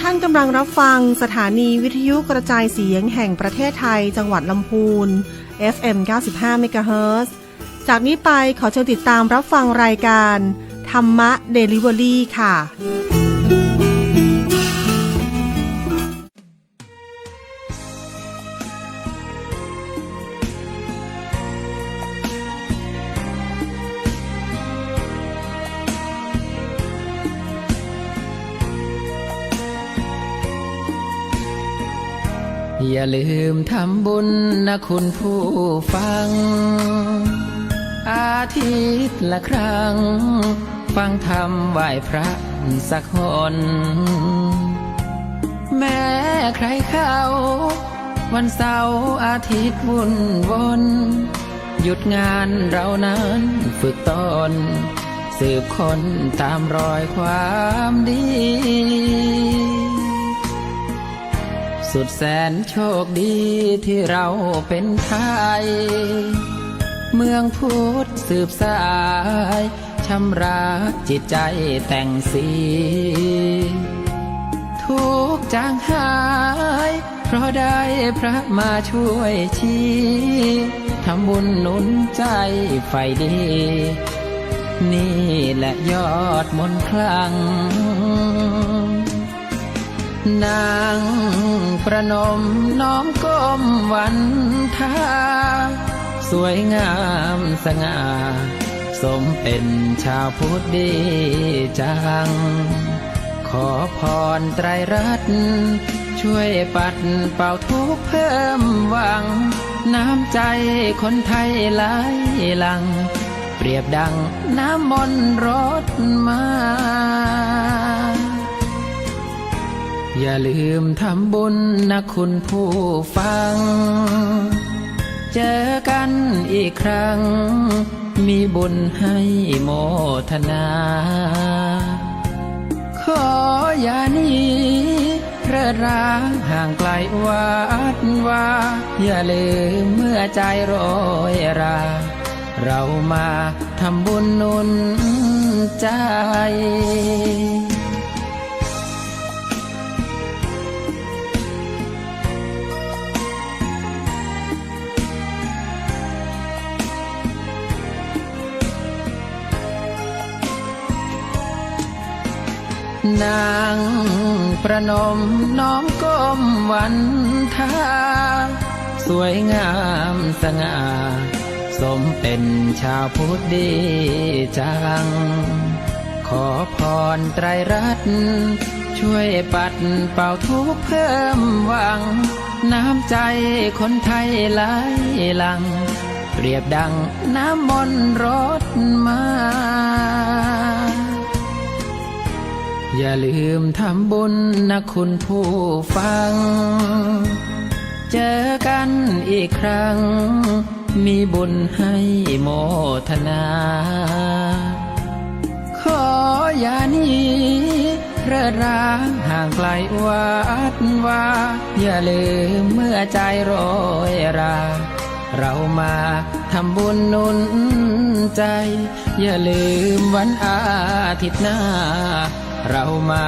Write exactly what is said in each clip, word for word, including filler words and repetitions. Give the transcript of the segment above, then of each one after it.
ท่านกำลังรับฟังสถานีวิทยุกระจายเสียงแห่งประเทศไทย จังหวัดลำพูน เอฟเอ็ม เก้าสิบห้า เมกะเฮิรตซ์ จากนี้ไปขอเชิญติดตามรับฟังรายการธรรมะเดลิเวอรี่ค่ะ อย่าลืมทำบุญนะคุณผู้ฟัง อาทิตย์ละครั้ง ฟังธรรมไหว้พระสักหน แม้ใครเขา วันเสาร์อาทิตย์วุ่นวน หยุดงานเรานั้นฝึกตน สืบค้นตามรอยความดี สุดแสนโชคดีที่เราเป็นไทย เมืองพุทธสืบสาย ชำระจิตใจแต่งสี ทุกข์จางหาย เพราะได้พระมาช่วยชี้ ทำบุญหนุนใจใฝ่ดี นี่แหละยอดมนต์ขลัง นั่งประนมน้อมก้มวันทา สวยงามสง่า สมเป็นชาวพุทธดีจัง ขอพรไตรรัตน์ ช่วยปัดเป่าทุกข์เพิ่มหวัง น้ำใจคนไทยไหลหลั่ง เปรียบดังน้ำมนต์รดมา อย่าลืมทำบุญนะคุณผู้ฟัง เจอกันอีกครั้ง มีบุญให้โมทนา ขออย่าหนีเพลิดราห่างไกลวัดวา อย่าลืมเมื่อใจโรยรา เรามาทำบุญหนุนใจ นั่งประนมน้อมก้มวันทา สวยงามสง่า สมเป็นชาวพุทธดีจัง ขอพรไตรรัตน์ ช่วยปัดเป่าทุกข์เพิ่มหวัง น้ำใจคนไทยไหลหลั่ง เปรียบดังน้ำมนต์รดมา อย่าลืมทำบุญนะคุณผู้ฟัง เจอกันอีกครั้ง มีบุญให้โมทนา ขออย่าหนีเพลิดราห่างไกลวัดวา อย่าลืมเมื่อใจโรยรา เรามาทำบุญหนุนใจ อย่าลืมวันอาทิตย์หน้า เรามา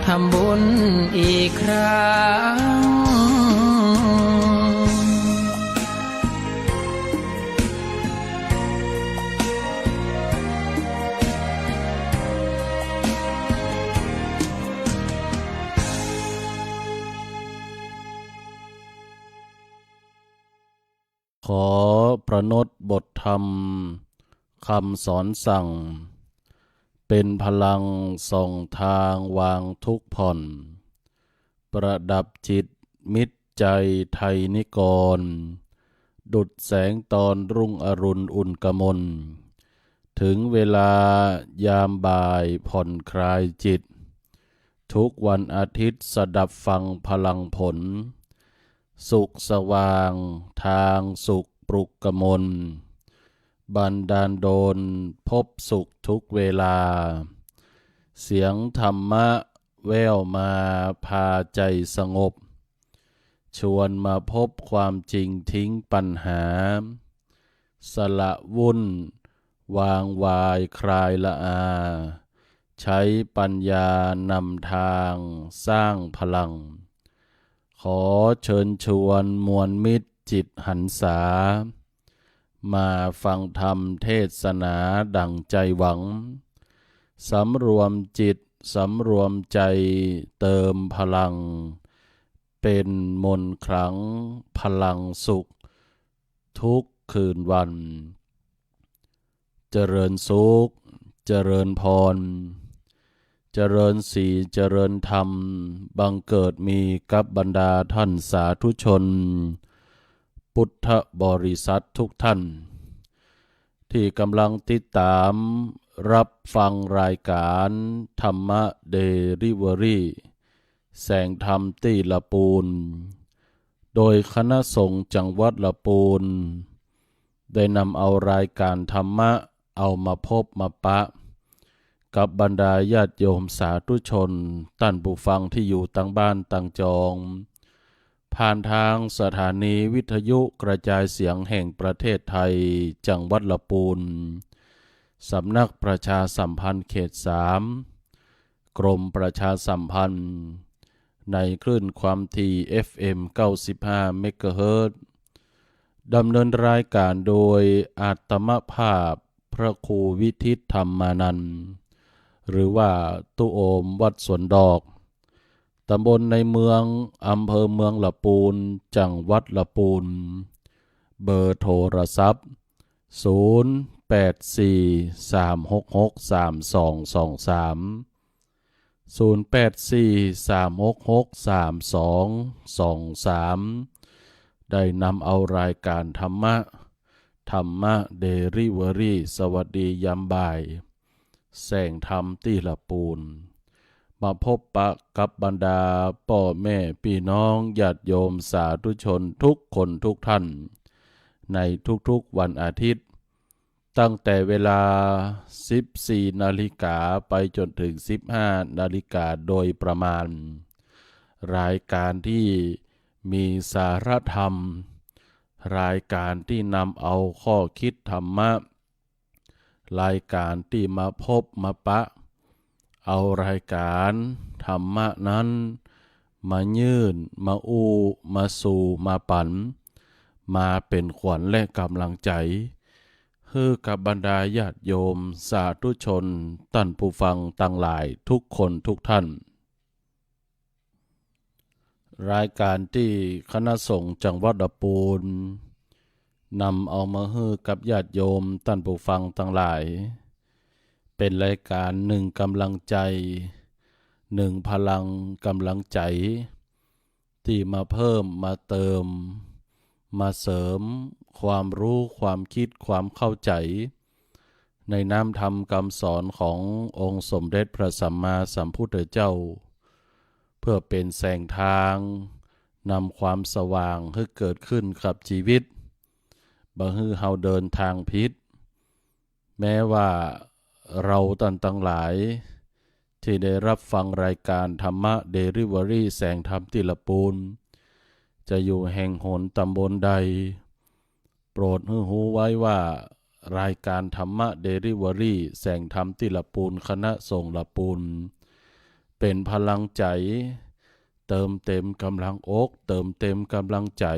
ทำบุญอีกครั้ง ขอประณตบทธรรม คำสอนสั่ง เป็นพลังส่องทางวางทุกข์ผ่อน ประดับจิตมิตรใจไทยนิกร ดุจแสงตอนรุ่งอรุณอุ่นกมล ถึงเวลายามบ่ายผ่อนคลายจิต ทุกวันอาทิตย์สดับฟังพลังผล สุขสว่างทางสุขปลุกกมล บันดาลดลพบสุขทุกเวลา เสียงธรรมะแว่วมาพาใจสงบ ชวนมาพบความจริงทิ้งปัญหา สละวุ่นวางวายคลายละอา ใช้ปัญญานำทางสร้างพลัง ขอเชิญชวนมวลมิตรจิตหันษา มาฟังธรรมเทศนาดั่งใจหวัง สำรวมจิตสำรวมใจเติมพลัง เป็นมนต์ขลังพลังสุขทุกคืนวัน เจริญสุข เจริญพร เจริญสี เจริญธรรม บังเกิดมีกับบรรดาท่านสาธุชน พุทธบริษัททุกท่าน ที่กำลังติดตามรับฟังรายการธรรมะเดลิเวอรี่ แสงธรรมตี้ละปูน โดยคณะสงฆ์จังหวัดละปูน ได้นำเอารายการธรรมะเอามาพบมาปะ กับบรรดาญาติโยมสาธุชน ต้านผู้ฟังที่อยู่ตางบ้านตางจอง ผ่านตางสถานีวิทยุกระจายเสียงแห่งประเทศไทย จังหวัดละปูน สำนักประชาสัมพันธ์เขตสาม กรมประชาสัมพันธ์ ในคลื่นความถี่ เอฟเอ็ม เก้าสิบห้า เมกะเฮิรตซ์ ดำเนินรายการโดยอาตมภาพพระครูวิทิตรธรรมานันท์ หรือว่าตู้โอมวัดสวนดอก ตำบลในเมือง อำเภอเมืองละปูน จังหวัดละปูน เบอร์โทรศัพท์ ศูนย์แปดสี่ สามหกหก สามสองสองสาม ศูนย์แปดสี่ สามหกหก สามสองสองสาม ได้นำเอารายการธรรมะ ธรรมะเดลิเวอรี่ สวัสดียามบ่าย แสงธรรมตี้ละปูน มาพบปะกับบรรดาป้อแม่ปี้น้องญาติโยมสาธุชนทุกคนทุกท่าน ในทุกๆวันอาทิตย์ ตั้งแต่เวลาสิบสี่นาฬิกาไปจ๋นเถิงสิบห้านาฬิกาโดยประมาณ รายการตี้มีสาระธรรม รายการตี้นำเอาข้อคิดธรรมะ รายการตี้มาพบมาปะ เอารายการธรรมะนั้นมายื่น มาอู้ มาสู่ มาปั๋น มาเป๋นขวัญและก๋ำลังใจ๋ หื้อกับบรรดาญาติโยมสาธุชนต้านผู้ฟังตังหลายทุกคนทุกท่าน รายการตี้คณะสงฆ์จังหวัดละปูน นำเอามาหื้อกับญาติโยมต้านผู้ฟังตังหลาย เป๋นรายการนึ่งก๋ำลังใจ๋ นึ่งพลังก๋ำลังใจ๋ ตี้มาเพิ่ม มาเติม มาเสริมความรู้ ความกึ๊ด ความเข้าใจ๋ ในน้ำธรรมกำสอนขององค์สมเด็จพระสัมมาสัมพุทธเจ้า เพื่อเป๋นแสงตาง นำความสว่างหื้อเกิดขึ้นกับจีวิต บ่หื้อเฮาเดินตางผิด แม้ว่าเฮาต้านตังหลาย ตี้ได้ฮับฟังรายการธรรมะเดลิเวอรี่แสงธรรมตี้ละปูน จะอยู่แห่งหนต๋ำบลใด โปรดหื้อฮู้ไว้ว่า รายการธรรมะเดลิเวอรี่แสงธรรมตี้ละปูน คณะสงฆ์ละปูน เป๋นพลังใจ๋ เติมเต็มก๋ำลังอก เติมเต็มก๋ำลังใจ๋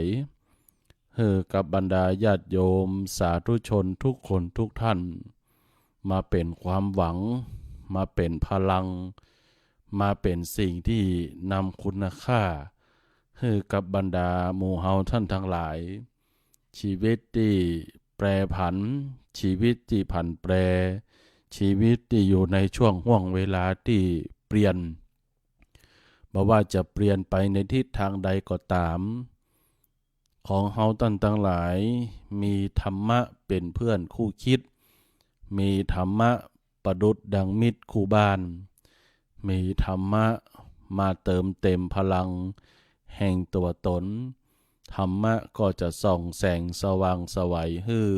หื้อกับบรรดาญาติโยมสาธุชนทุกคนทุกท่าน มาเป๋นความหวัง มาเป๋นพลัง มาเป๋นสิ่งตี้นำคุณค่า หื้อกับบรรดาหมู่เฮาต้านตังหลาย จีวิตตี้แปรผัน จีวิตตี้ผันแปร จีวิตตี้อยู่ในช่วงห่วงเวลาตี้เปลี่ยน บ่ว่าจะเปลี่ยนไปในทิศตางใดก็ต๋าม ของเฮาต้านตังหลาย มีธรรมะเป๋นเพื่อนคู่คิด มีธรรมะประดุจดังมิตรคู่บ้าน มีธรรมะมาเติมเต็มพลังแห่งตั๋วต๋น ธรรมะก็จะส่องแสงสว่างไสวหื้อ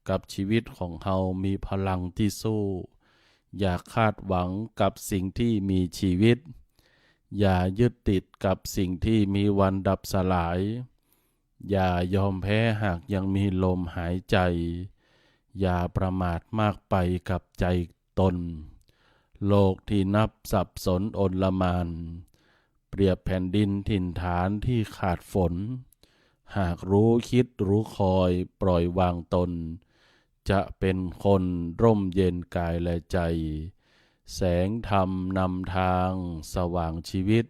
กับจีวิตของเฮามีพลังตี้สู้ อย่าคาดหวังกับสิ่งตี้มีจีวิต อย่ายึดติดกับสิ่งตี้มีวันดับสลาย อย่ายอมแพ้หากยังมีลมหายใจ๋ อย่าประมาทมากไปกับใจ๋ต๋น โลกที่นับสับสนอลหม่าน เปรียบแผ่นดินถิ่นฐานที่ขาดฝน หากรู้คิดรู้คอยปล่อยวางตน จะเป็นคนร่มเย็นกายและใจ แสงธรรมนำทางสว่างชีวิต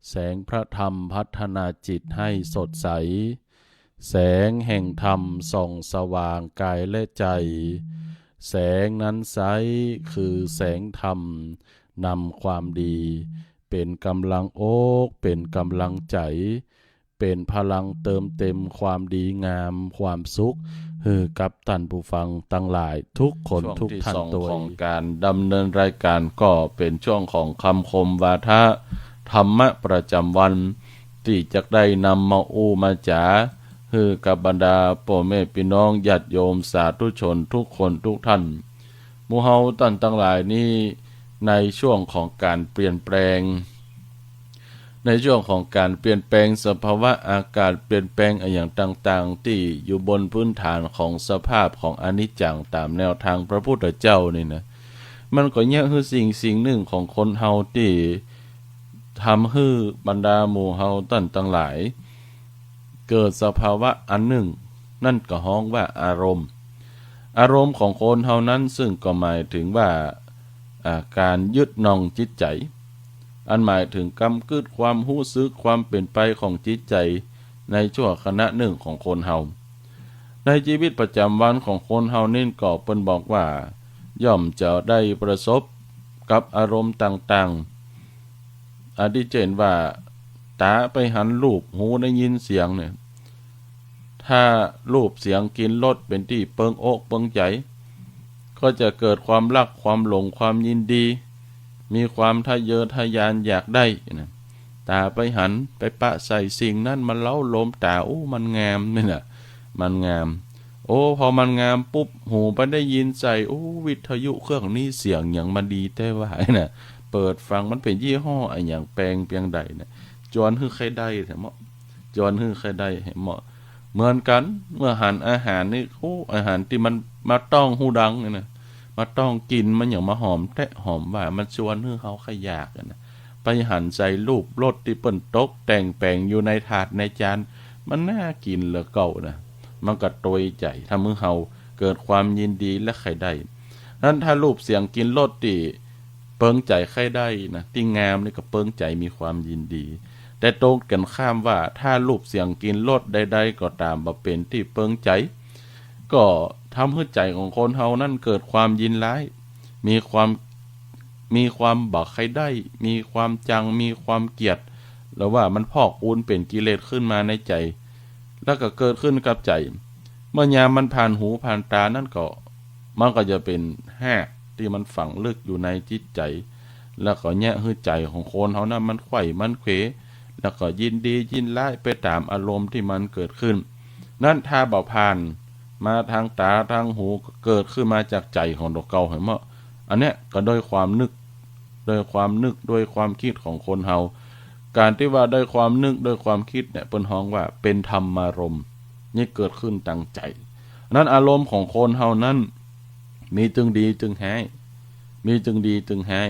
แสงพระธรรมพัฒนาจิตให้สดใส แสงแห่งธรรมส่องสว่างกายและใจ แสงนั้นไซร้คือแสงธรรมนำความดี เป๋นก๋ำลังอก เป๋นก๋ำลังใจ๋ เป๋นพลังเติมเต็มความดีงาม ความสุข หื้อกับต้านผู้ฟังตังหลายทุกคน ช่วงตี้สอง ทุกท่านตวย ของก๋านดำเนินรายก๋านก็เป๋นช่วงของกำคมวาทะธรรมะประจ๋ำวัน ตี้จะได้นำมาอู้มาจ๋า หื้อกับบรรดาป้อแม่ปี้น้องญาติโยมสาธุชนทุกคนทุกท่าน หมู่เฮาต้านตังหลายนี้ ในช่วงของก๋านเปลี่ยนแปลง ในช่วงของก๋านเปลี่ยนแปลงสภาวะอากาศ เปลี่ยนแปลงอะหยังต่างๆ ตี้อยู่บนพื้นฐานของสภาพของอนิจจังต๋ามแนวตางพระพุทธเจ้านี่นะ มันก็เยียะหื้อสิ่งสิ่งนึ่งของคนเฮาตี้ทำหื้อบรรดาหมู่เฮาต้านตังหลาย เกิดสภาวะอันนึ่ง นั้นก็ฮ้องว่าอารมณ์ อารมณ์ของคนเฮานั้น ซึ่งก็หมายเถิงว่า อ่า ก๋านยึดหน่องจิตใจ๋ อันหมายเถิงกำกึ๊ดความฮู้สึก ความเป๋นไปของจิตใจ๋ ในชั่วขณะนึ่งของคนเฮา ในจีวิตประจ๋ำวันของคนเฮานี้ก็เปิ้นบอกว่า ย่อมจะได้ประสบกับอารมณ์ต่างๆ อาทิเจ้นว่า ต๋าไปหันรูป หูได้ยินเสียงเนี่ย ถ้ารูปเสียงกลิ่นรสเป๋นตี้เปิงอกเปิงใจ๋ ก็จะเกิดความฮัก ความหลง ความยินดี มีความทะเยอทะยานอยากได้นะ ต๋าไปหัน ไปปะใส่สิ่งนั้น มันเล้าโลมต๋า โอ้ มันงามนี่นะ มันงาม โอ้ พอมันงามปุ๊บ หูไปได้ยินใส่ โอ้ วิทยุเครื่องนี้เสียงหยังมันดีแต๊ว่านะ เปิดฟัง มันเป๋นยี่ห้ออะหยัง แป๋งเปียงใดนะ จวนหื้อใค่ได้แท้เหมาะ จวนหื้อใค่ได้แท้เหมาะ เหมือนกั๋น เมื่อหันอาหารนี่ โอ้ อาหารตี้มันมาต้องฮูดังนี่นะ มาต้องกลิ่นมันหยัง มาหอมแต๊หอมว่า มันจวนหื้อเฮาใค่อยากนะ ไปหันใส่รูปรสตี้เปิ้นตกแต่งแป๋งอยู่ในถาดในจาน มันน่ากิ๋นเหลือเก่านะ มันก็ตวยใจ๋ ทำหื้อเฮาเกิดความยินดีและใค่ได้ นั้นถ้ารูปเสียงกลิ่นรสตี้เปิงใจ๋ใค่ได้นะ ตี้งามนี่ก็เปิงใจ๋มีความยินดี แต่ตรงกั๋นข้ามว่า ถ้ารูปเสียงกลิ่นรสใดๆ ก็ต๋ามบ่เป๋นตี้เปิงใจ๋ ก็ทำหื้อใจ๋ของคนเฮานั้นเกิดความยินร้าย มีความ มีความบ่ใค่ได้ มีความจัง มีความเกลียด หรือว่ามันพอกพูนเป๋นกิเลสขึ้นมาในใจ๋ แล้วก็เกิดขึ้นกับใจ๋ เมื่อยามมันผ่านหูผ่านต๋านั้นก็ มันก็จะเป๋นฮากตี้มันฝังลึกอยู่ในจิตใจ๋ แล้วก็เยียะหื้อใจ๋ของคนเฮานั้นมันไขว่มันเขว แล้วก็ยินดียินร้ายไปต๋ามอารมณ์ตี้มันเกิดขึ้น นั้นถ้าบ่ผ่านมาตางต๋าตางหู ก็เกิดขึ้นมาจากใจ๋ของตั๋วเก่าแหมเหมาะ อันเนี้ยก็ด้วยความนึก ด้วยความนึก ด้วยความกึ๊ดของคนเฮา ก๋านตี้ว่าด้วยความนึก ด้วยความกึ๊ดเนี่ย เปิ้นฮ้องว่าเป๋นธรรมารมณ์ นี่เกิดขึ้นตางใจ๋ นั้นอารมณ์ของคนเฮานั้น มีตึงดีตึงฮ้าย มีตึงดีตึงฮ้าย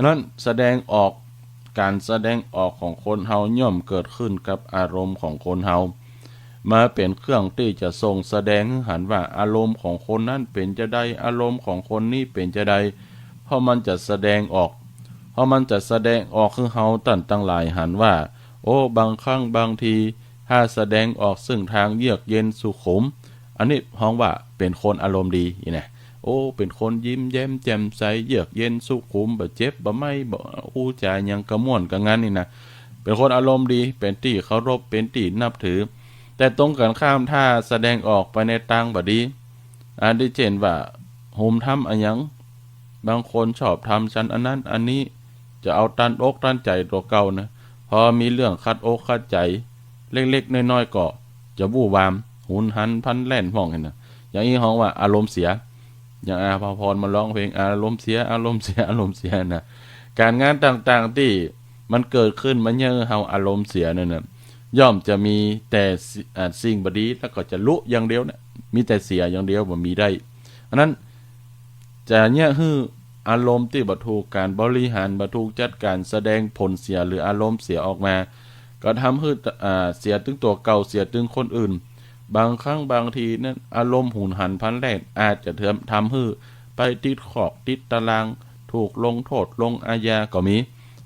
นั้นแสดงออก ก๋านแสดงออกของคนเฮาย่อมเกิดขึ้นกับอารมณ์ของคนเฮา มาเป๋นเครื่องตี้จะส่งแสดงหื้อหันว่าอารมณ์ของคนนั้นเป๋นจาใด อารมณ์ของคนนี้เป๋นจาใด เพราะมันจะแสดงออก เพราะมันจะแสดงออกหื้อเฮาต้านตังหลายหันว่า โอ้ บางครั้งบางที ถ้าแสดงออกซึ่งตางเยือกเย็นสุขุม อันนี้ฮ้องว่าเป๋นคนอารมณ์ดีนี่นะ โอ้ เป๋นคนยิ้มแย้มแจ่มใส เยือกเย็นสุขุม บ่เจ็บบ่ไม้ บ่อู้จ๋าหยังกะม่วนกะงันนี่นะ เป๋นคนอารมณ์ดี เป๋นตี้เคารพ เป๋นตี้นับถือ แต่ตรงกั๋นข้าม ถ้าแสดงออกไปในตางบ่ดี อาทิเจ้นว่า หุมทำอะหยัง บางคนชอบทำสันอันนั้นอันนี้ จะเอาตันอกตันใจ๋ตั๋วเก่านะ พอมีเรื่องขัดอกขัดใจ๋ เล็กๆ น้อยๆ ก็จะบู่วาม หุนหันพลันแล่นพ่องหั้นนะ อย่างอี้ฮ้องว่าอารมณ์เสีย อย่างอาภาพรมาร้องเพลง อารมณ์เสีย อารมณ์เสีย อารมณ์เสียนะ ก๋านงานต่างๆ ตี้มันเกิดขึ้นมาเยียะหื้อเฮาอารมณ์เสียนั่นนะ ย่อมจะมีแต่สิ- อ่า สิ่งบ่ดี แล้วก็จะลุอย่างเดียวนะ มีแต่เสียอย่างเดียว บ่มีได้ อันนั้นจะเยียะหื้อ อารมณ์ตี้บ่ถูกก๋านบริหาร บ่ถูกจัดก๋าน แสดงผลเสียหรืออารมณ์เสียออกมา ก็ทำหื้อ อ่า เสียตึงตั๋วเก่า เสียตึงคนอื่น บางครั้งบางทีนั้น อารมณ์หุนหันพลันแล่น อาจจะทำ ทำหื้อไปติดคอกติดตาราง ถูกลงโต้ษลงอาญาก็มี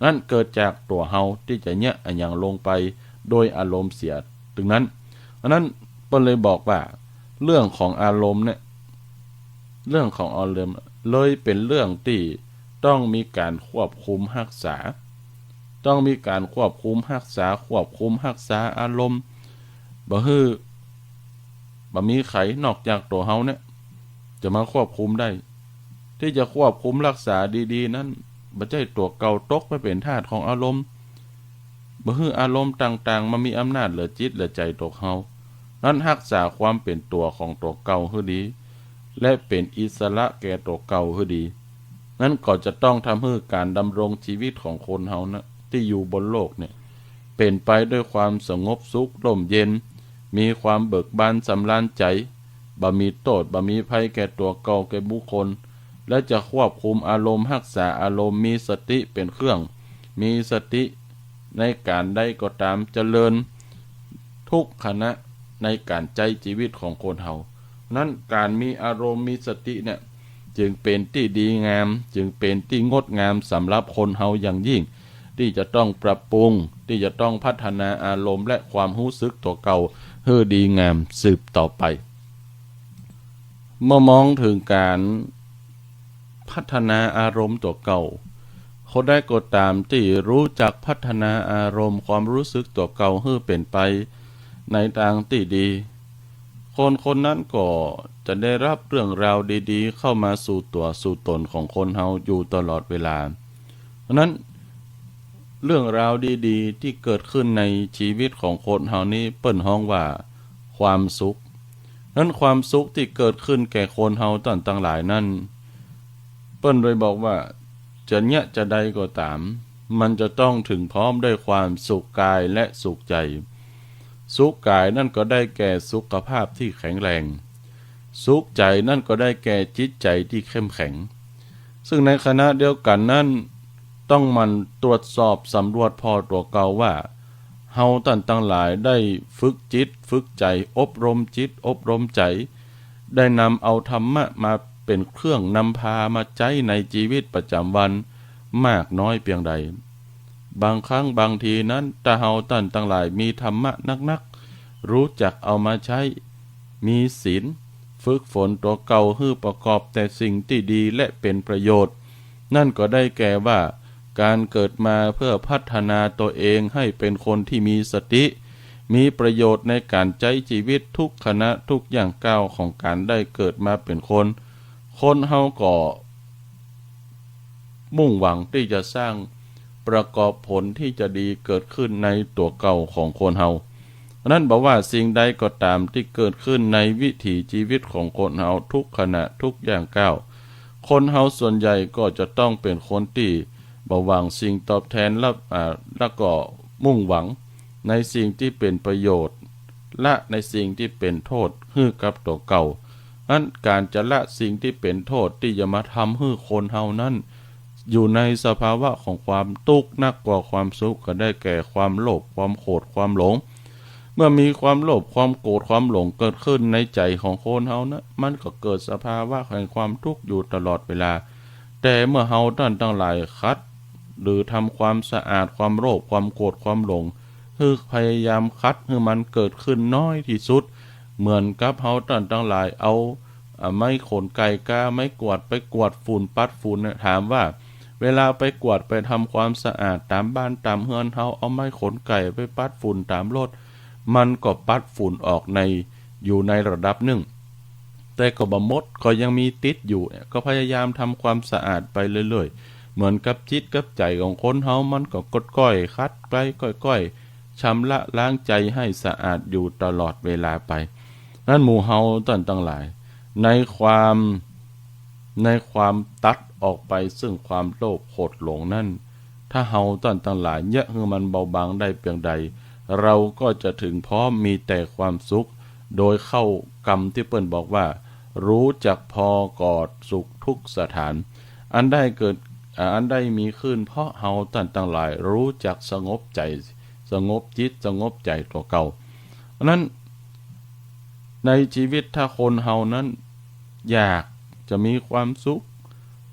นั้นเกิดจากตั๋วเฮาตี้จะเยียะอะหยังลงไปโดยอารมณ์เสียตึงนั้น อันนั้นเปิ้นเลยบอกว่า เรื่องของอารมณ์เนี่ย เรื่องของอารมณ์เลยเป๋นเรื่องตี้ต้องมีก๋านควบคุมฮักษา ต้องมีก๋านควบคุมฮักษา ควบคุมฮักษาอารมณ์ บ่หื้อ บ่มีใผนอกจากตั๋วเฮาเนี่ย จะมาควบคุมได้ ตี้จะควบคุมฮักษาดีๆ นั้น บ่ใจ้ตั๋วเก่าตกไปเป๋นทาสของอารมณ์ บ่หื้ออารมณ์ต่างๆ มามีอำนาจเหลือจิตเหลือใจ๋ตั๋วเฮา นั้นฮักษาความเป๋นตั๋วของตั๋วเก่าหื้อดี และเป๋นอิสระแก่ตั๋วเก่าหื้อดี นั้นก็จะต้องทำหื้อก๋านดำรงจีวิตของคนเฮานะ ตี้อยู่บนโลกเนี่ย เป๋นไปด้วยความสงบสุขร่มเย็น มีความเบิกบานสำราญใจ๋ บ่มีโต้ษ บ่มีภัยแก่ตั๋วเก่าแก่บุคคล และจะควบคุมอารมณ์ ฮักษาอารมณ์ มีสติเป๋นเครื่อง มีสติในก๋านใดก็ต๋าม เจริญทุกขณะในก๋านใจ๊จีวิตของคนเฮา นั้นก๋านมีอารมณ์ มีสติเนี่ย จึงเป๋นตี้ดีงาม จึงเป๋นตี้งดงามสำหรับคนเฮาอย่างยิ่ง ตี้จะต้องปรับปรุง ตี้จะต้องพัฒนาอารมณ์และความฮู้สึกตั๋วเก่าหื้อดีงามสืบต่อไป เมื่อมองเถิงก๋านพัฒนาอารมณ์ตั๋วเก่า คนใดก็ต๋ามตี้ฮู้จักพัฒนาอารมณ์ความฮู้สึกตั๋วเก่าหื้อเป๋นไปในตางตี้ดี คนคนนั้นก็จะได้ฮับเรื่องราวดีๆ เข้ามาสู่ตั๋วสู่ต๋นของคนเฮาอยู่ตลอดเวลา เพราะนั้น เรื่องราวดีๆ ตี้เกิดขึ้นในจีวิตของคนเฮานี้ เปิ้นฮ้องว่าความสุข นั้นความสุขตี้เกิดขึ้นแก่คนเฮาต้านตังหลายนั้น เปิ้นเลยบอกว่า จะเยียะจาใดก็ต๋าม มันจะต้องเถิงพร้อมด้วยความสุขกายและสุขใจ๋ สุขกายนั้นก็ได้แก่สุขภาพตี้แข็งแรง สุขใจ๋นั้นก็ได้แก่จิตใจ๋ตี้เข้มแข็ง ซึ่งในขณะเดียวกั๋นนั้น ต้องหมั่นตรวจสอบสำรวจผ่อตั๋วเก่าว่า เฮาต้านตังหลายได้ฝึกจิตฝึกใจ๋ อบรมจิตอบรมใจ๋ ได้นำเอาธรรมะมาเป๋นเครื่องนำพามาใจ๊ในจีวิตประจ๋ำวันมากน้อยเปียงใด บางครั้งบางทีนั้น ถ้าเฮาต้านตังหลายมีธรรมะนักๆ ฮู้จักเอามาใจ๊ มีศีล ฝึกฝนตั๋วเก่าหื้อประกอบแต่สิ่งตี้ดีและเป๋นประโยชน์ นั่นก็ได้แก่ว่า ก๋านเกิดมาเพื่อพัฒนาตั๋วเองหื้อเป๋นคนตี้มีสติ มีประโยชน์ในก๋านใจ๊จีวิตทุกขณะทุกย่างก้าวของก๋านได้เกิดมาเป๋นคน คนเฮาก็ มุ่งหวังตี้จะสร้างประกอบผลตี้จะดีเกิดขึ้นในตั๋วเก่าของคนเฮา เพราะนั้นบ่ว่าสิ่งใดก็ต๋ามตี้เกิดขึ้นในวิถีจีวิตของคนเฮาทุกขณะทุกย่างก้าว คนเฮาส่วนใหญ่ก็จะต้องเป๋นคนตี้บ่หวังสิ่งตอบแทน และ อ่า แล้วก็มุ่งหวังในสิ่งตี้เป๋นประโยชน์ ละในสิ่งตี้เป๋นโต้ษหื้อกับตั๋วเก่า นั้นก๋านจะละสิ่งตี้เป๋นโต้ษตี้จะมาทำหื้อคนเฮานั้น อยู่ในสภาวะของความตุ๊กข์นักกว่าความสุข ก็ได้แก่ความโลภ ความโกรธ ความหลง เมื่อมีความโลภ ความโกรธ ความหลงเกิดขึ้นในใจ๋ของคนเฮานะ มันก็เกิดสภาวะแห่งความตุ๊กข์อยู่ตลอดเวลา แต่เมื่อเฮาต้านตังหลายขัด หรือทำความสะอาดความโลภ ความโกรธ ความหลง หื้อพยายามขัดหื้อมันเกิดขึ้นน้อยตี้สุด เหมือนกับเฮาต้านตังหลายเอา อ่า ไม้ขนไก่ก้า ไม้กวาดไปกวาดฝุ่นปัดฝุ่นเนี่ย ถามว่า เวลาไปกวาดไปทำความสะอาดต๋ามบ้านต๋ามเฮือนเฮา เอาไม้ขนไก่ไปปัดฝุ่นต๋ามรถ มันก็ปัดฝุ่นออกใน อยู่ในระดับนึ่ง แต่ก็บ่หมด ก็ยังมีติดอยู่ ก็พยายามทำความสะอาดไปเรื่อยๆ เหมือนกับจิตกับใจ๋ของคนเฮา มันก็ก้อยๆ ขัดไป ก้อยๆ ชำระล้างใจ๋หื้อสะอาดอยู่ตลอดเวลาไป นั้นหมู่เฮาต้านตังหลาย ในความ ในความตัดออกไปซึ่งความโลภโกรธหลงนั้น ถ้าเฮาต้านตังหลายเยียะหื้อมันเบาบางได้เปียงใด เฮาก็จะเถิงพร้อมมีแต่ความสุข โดยเข้ากำตี้เปิ้นบอกว่า ฮู้จักผ่อกอดสุขทุกสถาน อันได้เกิด อ่า อันได้มีขึ้นเพราะเฮาต้านตังหลายฮู้จักสงบใจ๋ สงบจิต สงบใจ๋ตั๋วเก่า อันนั้น ในจีวิตถ้าคนเฮานั้นอยากจะมีความสุข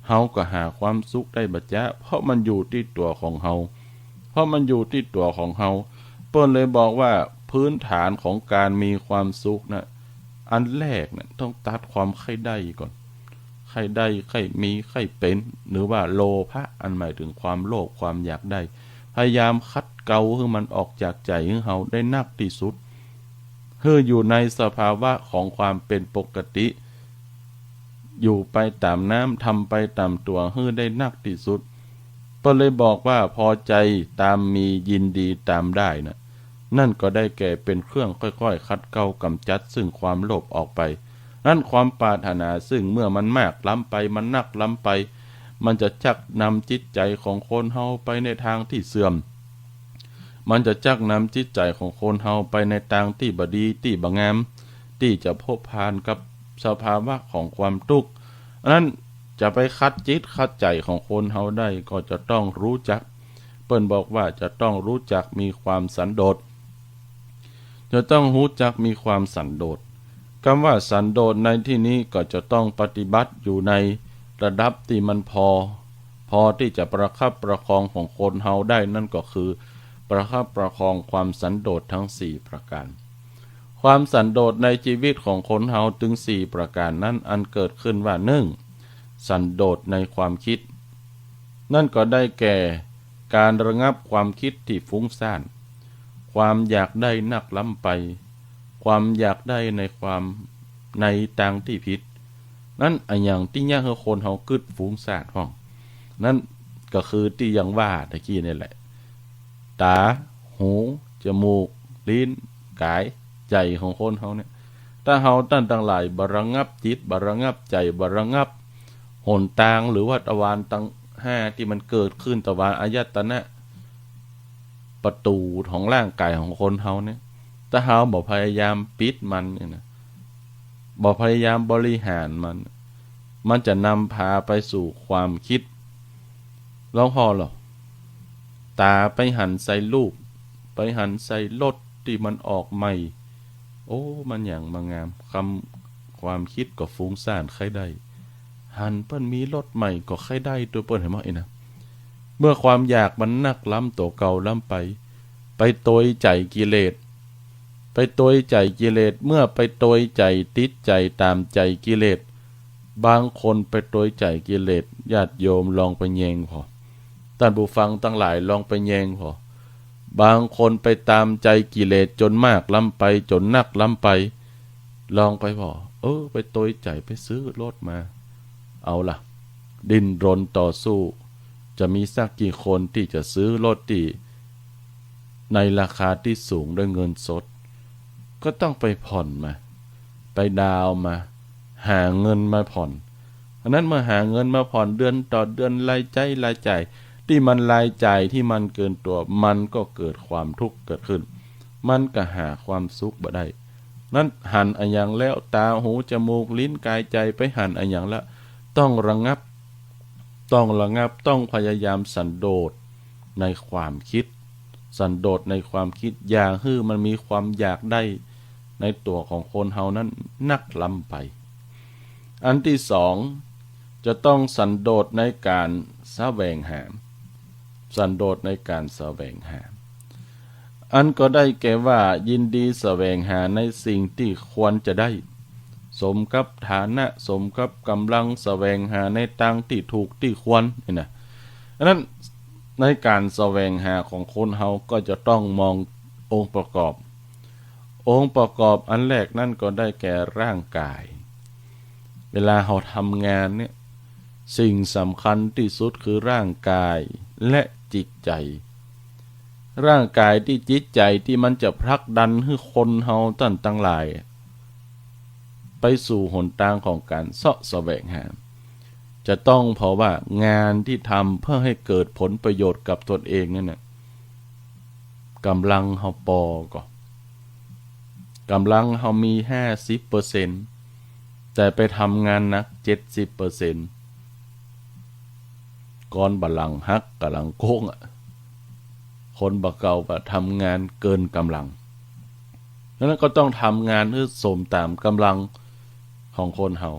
เฮาก็หาความสุขได้บ่จ๊ะ เพราะมันอยู่ตี้ตั๋วของเฮา เพราะมันอยู่ตี้ตั๋วของเฮา เปิ้นเลยบอกว่าพื้นฐานของก๋านมีความสุขนะ อันแรกนะ ต้องตัดความใค่ได้ก่อน ใค่ได้ ใค่มี ใค่เป๋น หรือว่าโลภะ อันหมายเถิงความโลภ ความอยากได้ พยายามขัดเกลาหื้อมันออกจากใจ๋หื้อเฮาได้นักตี้สุด หื้ออยู่ในสภาวะของความเป๋นปกติ อยู่ไปต๋ามน้ำ ทำไปต๋ามตั๋ว หื้อได้นักตี้สุด เปิ้นเลยบอกว่า พอใจ๋ต๋ามมี ยินดีต๋ามได้นะ นั่นก็ได้แก่เป๋นเครื่องค่อยๆ ขัดเกลากำจัดซึ่งความโลภออกไป นั้นความปรารถนาซึ่งเมื่อมันมากล้ำไป มันนักล้ำไป มันจะจักนำจิตใจ๋ของคนเฮาไปในตางตี้เสื่อม มันจะจักนำจิตใจ๋ของคนเฮาไปในตางตี้บ่ดี ตี้บ่งาม ตี้จะพบผ่านกับสภาวะของความตุ๊กข์ อันนั้นจะไปขัดจิตขัดใจ๋ของคนเฮาได้ ก็จะต้องฮู้จัก เปิ้นบอกว่าจะต้องฮู้จักมีความสันโดษ จะต้องฮู้จักมีความสันโดษ กำว่าสันโดษในตี้นี้ก็จะต้องปฏิบัติอยู่ในระดับตี้มันพอ พอตี้จะประคับประคองของคนเฮาได้ นั่นก็คือประคับประคองความสันโดษตึงสี่ประก๋าน ความสันโดษในจีวิตของคนเฮาตึงสี่ประก๋านนั้น อันเกิดขึ้นว่า นึ่ง สันโดษในความกึ๊ด นั่นก็ได้แก่ก๋านระงับความกึ๊ดตี้ฟุ้งซ่าน ความอยากได้นักล้ำไป ความอยากได้ในความ ในตางตี้ผิด นั้นอะหยังตี้เยียะหื้อคนเฮากึ๊ดฟุ้งซ่านพ่อง นั้นก็คือตี้ยังว่าตะกี้นี่แหละ ต๋า หู จมูก ลิ้น ก๋าย ใจ๋ของคนเฮาเนี่ย ถ้าเฮาต้านตังหลายบ่ระงับจิต บ่ระงับใจ๋ บ่ระงับหนตางหรือว่าตะวารตังห้าตี้มันเกิดขึ้น ตะวารอายตนะ ประตู๋ของร่างก๋ายของคนเฮาเนี่ย ถ้าเฮาบ่พยายามปิดมันเนี่ยนะ บ่พยายามบริหารมัน มันจะนำพาไปสู่ความกึ๊ด ลองผ่อลอ ต๋าไปหันใส่รูป ไปหันใส่รถตี้มันออกใหม่ โอ้ มันหยังมางาม กำ ความกึ๊ดก็ฟุ้งซ่านใค่ได้ หันเปิ้นมีรถใหม่ก็ใค่ได้ตั๋วเปิ้น หันบ่ อี้นะ เมื่อความอยากมันนักล้ำตั๋วเก่าล้ำไป ไปตวยใจ๋กิเลส ไปตวยใจ๋กิเลส เมื่อไปตวยใจ๋ ติดใจ๋ต๋ามใจ๋กิเลส บางคนไปตวยใจ๋กิเลส ญาติโยมลองไปแยงผ่อ ต้านผู้ฟังตังหลายลองไปแยงผ่อ บางคนไปต๋ามใจ๋กิเลสจ๋นมากล้ำไป จ๋นนักล้ำไป ลองไปผ่อ เออ ไปตวยใจ๋ ไปซื้อรถมา เอาล่ะ ดิ้นรนต่อสู้ จะมีสักกี่คนตี้จะซื้อรถตี้ในราคาตี้สูงด้วยเงินสด ก็ต้องไปผ่อนมา ไปดาวน์มา หาเงินมาผ่อน อันนั้นเมื่อหาเงินมาผ่อนเดือนต่อเดือน รายใจ๊รายจ่าย ตี้มันรายจ่ายตี้มันเกินตั๋ว มันก็เกิดความตุ๊กข์เกิดขึ้น มันก็หาความสุขบ่ได้ นั้นหันอะหยังแล้ว ต๋า หู จมูก ลิ้น ก๋าย ใจ๋ ไปหันอะหยังแล้ว ต้องระงับ ต้องระงับ ต้องพยายามสันโดษในความกึ๊ด สันโดษในความกึ๊ด อย่าหื้อมันมีความอยากได้ในตั๋วของคนเฮานั้นนักล้ำไป อันตี้สอง จะต้องสันโดษในก๋านแสวงหา สันโดษในก๋านแสวงหา อันก็ได้แก่ว่ายินดีแสวงหาในสิ่งตี้ควรจะได้ สมกับฐานะ สมกับก๋ำลัง แสวงหาในตางตี้ถูกตี้ควร นี่นะ อันนั้นในก๋านแสวงหาของคนเฮาก็จะต้องมององค์ประกอบ องค์ประกอบอันแรกนั้นก็ได้แก่ร่างก๋าย เวลาเฮาทำงานเนี่ย สิ่งสำคัญตี้สุดคือร่างก๋ายและจิตใจ๋ ร่างก๋ายตี้จิตใจ๋ตี้มันจะผลักดันหื้อคนเฮาต้านตังหลาย ไปสู่หนตางของก๋านเซาะแสวงหา จะต้องผ่อว่างานตี้ทำเพื่อหื้อเกิดผลประโยชน์กับตนเองนั่นน่ะ ก๋ำลังเฮาปอก่อ ก๋ำลังเฮามีห้าสิบเปอร์เซ็นต์ แต่ไปทำงานหนักเจ็ดสิบเปอร์เซ็นต์ ก่อนบ่าหลังหักก่าหลังโก้งอะ คนบ่าเก่าว่าทำงานเกินก๋ำลัง ดังนั้นก็ต้องทำงานหื้อสมต๋ามก๋ำลังของคนเฮา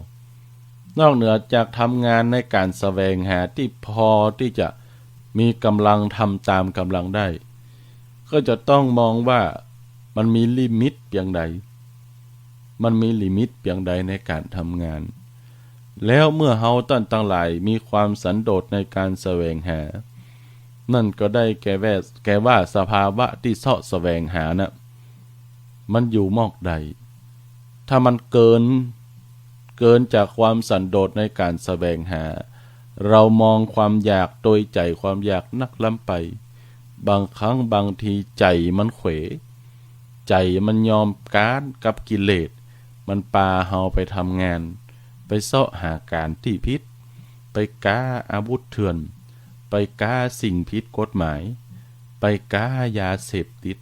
นอกเหนือจากทำงานในก๋านแสวงหาตี้พอตี้จะมีก๋ำลังทำต๋ามก๋ำลังได้ ก็จะต้องมองว่ามันมีลิมิตเปียงใด มันมีลิมิตเปียงใดในก๋านทำงาน แล้วเมื่อเฮาต้านตังหลายมีความสันโดษในก๋านแสวงหา นั่นก็ได้แก่แว่ แก่ว่าสภาวะตี้เซาะแสวงหาน่ะ มันอยู่มอกใด ถ้ามันเกิน เกินจากความสันโดษในก๋านแสวงหา เฮามองความอยากโตยใจ๋ความอยากนักล้ำไป บางครั้งบางทีใจ๋มันเขว ใจ๋มันยอมก๊านกับกิเลส มันปาเฮาไปทำงาน ไปเซาะหาก๋านตี้ผิด ไปก๊าอาวุธเถื่อน ไปก๊าสิ่งผิดกฎหมาย ไปก๊ายาเสพติด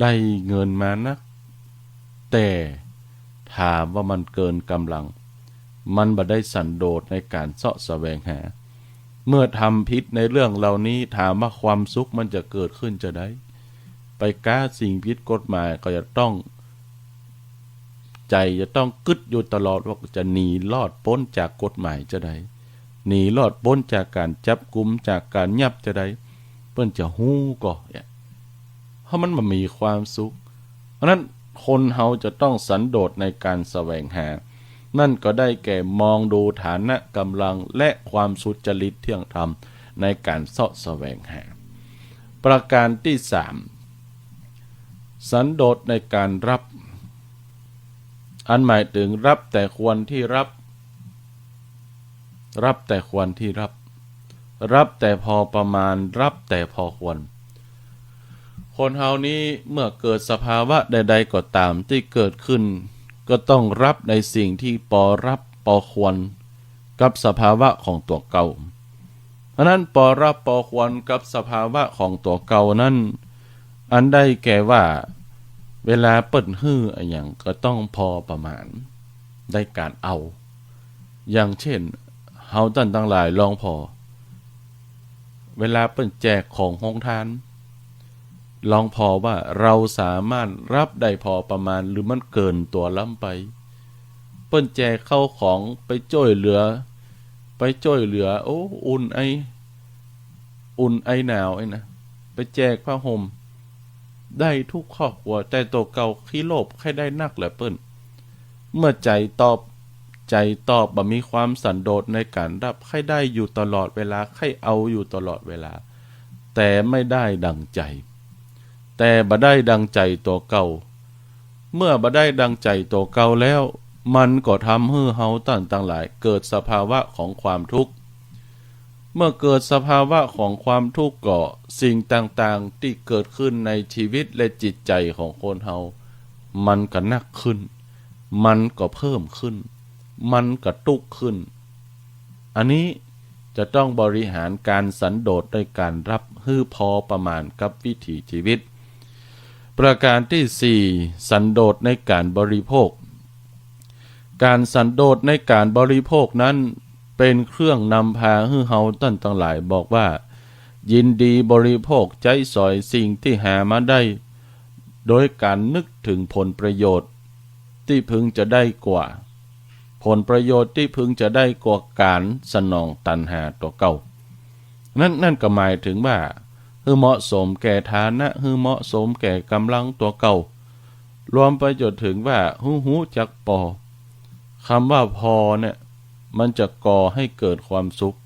ได้เงินมานัก แต่ถามว่ามันเกินก๋ำลัง มันบ่ได้สันโดษในก๋านเซาะแสวงหา เมื่อทำผิดในเรื่องเหล่านี้ ถามว่าความสุขมันจะเกิดขึ้นจาใด ไปก๊าสิ่งผิดกฎหมายก็จะต้อง ใจ๋จะต้องกึ๊ดอยู่ตลอดว่าจะหนีรอดป๊นจากกฎหมายจาใด หนีรอดป๊นจากก๋านจับกุม จากก๋านยับจาใด เปิ้นจะฮู้ก่อ เนี่ย เพราะมันบ่มีความสุข เพราะนั้นคนเฮาจะต้องสันโดษในก๋านแสวงหา นั่นก็ได้แก่มองดูฐานะก๋ำลังและความสุจริตเที่ยงธรรมในก๋านเซาะแสวงหา ประก๋านตี้สาม สันโดษในก๋านรับ อันหมายเถิงรับแต่ควรตี้รับ รับแต่ควรตี้รับ รับแต่พอประมาณ รับแต่พอควร คนเฮานี้เมื่อเกิดสภาวะใดๆ ก็ต๋ามตี้เกิดขึ้น ก็ต้องรับในสิ่งตี้ปอรับปอควรกับสภาวะของตั๋วเก่า เพราะนั้นปอรับปอควรกับสภาวะของตั๋วเก่านั้น อันได้แก่ว่า เวลาเปิ้นหื้ออะหยังก็ต้องพอประมาณ ได้ก๋านเอา อย่างเช่น เฮาต้านตังหลายลองผ่อ เวลาเปิ้นแจกของโฮงตาน ลองผ่อว่าเฮาสามารถรับได้พอประมาณ หรือมันเกินตั๋วล้ำไป เปิ้นแจกข้าวของไปจ้วยเหลือ ไปจ้วยเหลือ โอ้ อุ่นไอ อุ่นไอหนาวไอนะ ไปแจกผ้าห่ม ได้ทุกครอบครัว แต่ตั๋วเก่าขี้โลภ ใค่ได้นักแหละเปิ้น เมื่อใจ๋ตอบ ใจ๋ตอบบ่มีความสันโดษในก๋านรับ ใค่ได้อยู่ตลอดเวลา ใค่เอาอยู่ตลอดเวลา แต่ไม่ได้ดังใจ๋ แต่บ่ได้ดังใจ๋ตั๋วเก่า เมื่อบ่ได้ดังใจ๋ตั๋วเก่าแล้ว มันก็ทำหื้อเฮาต้านตังหลายเกิดสภาวะของความทุกข์ เมื่อเกิดสภาวะของความทุกข์ก็ สิ่งต่างๆ ตี้เกิดขึ้นในชีวิตและจิตใจ๋ของคนเฮา มันก็นักขึ้น มันก็เพิ่มขึ้น มันก็ตุ๊กข์ขึ้น อันนี้จะต้องบริหารก๋านสันโดษในก๋านรับหื้อพอประมาณกับวิถีชีวิต ประก๋านตี้สี่ สันโดษในก๋านบริโภค ก๋านสันโดษในก๋านบริโภคนั้น เป๋นเครื่องนำพาหื้อเฮาต้านตังหลายบอกว่า ยินดีบริโภคใจ๊สอยสิ่งตี้หามาได้ โดยก๋านนึกเถิงผลประโยชน์ตี้พึงจะได้กว่า ผลประโยชน์ตี้พึงจะได้กว่าก๋านสนองตัณหาตั๋วเก่า นั้น นั่นก็หมายเถิงว่า หื้อเหมาะสมแก่ฐานะ หื้อเหมาะสมแก่ก๋ำลังตั๋วเก่า รวมไปจ๋นเถิงว่า หื้อฮู้จักปอ กำว่าพอเนี่ย มันจะก่อหื้อเกิดความสุข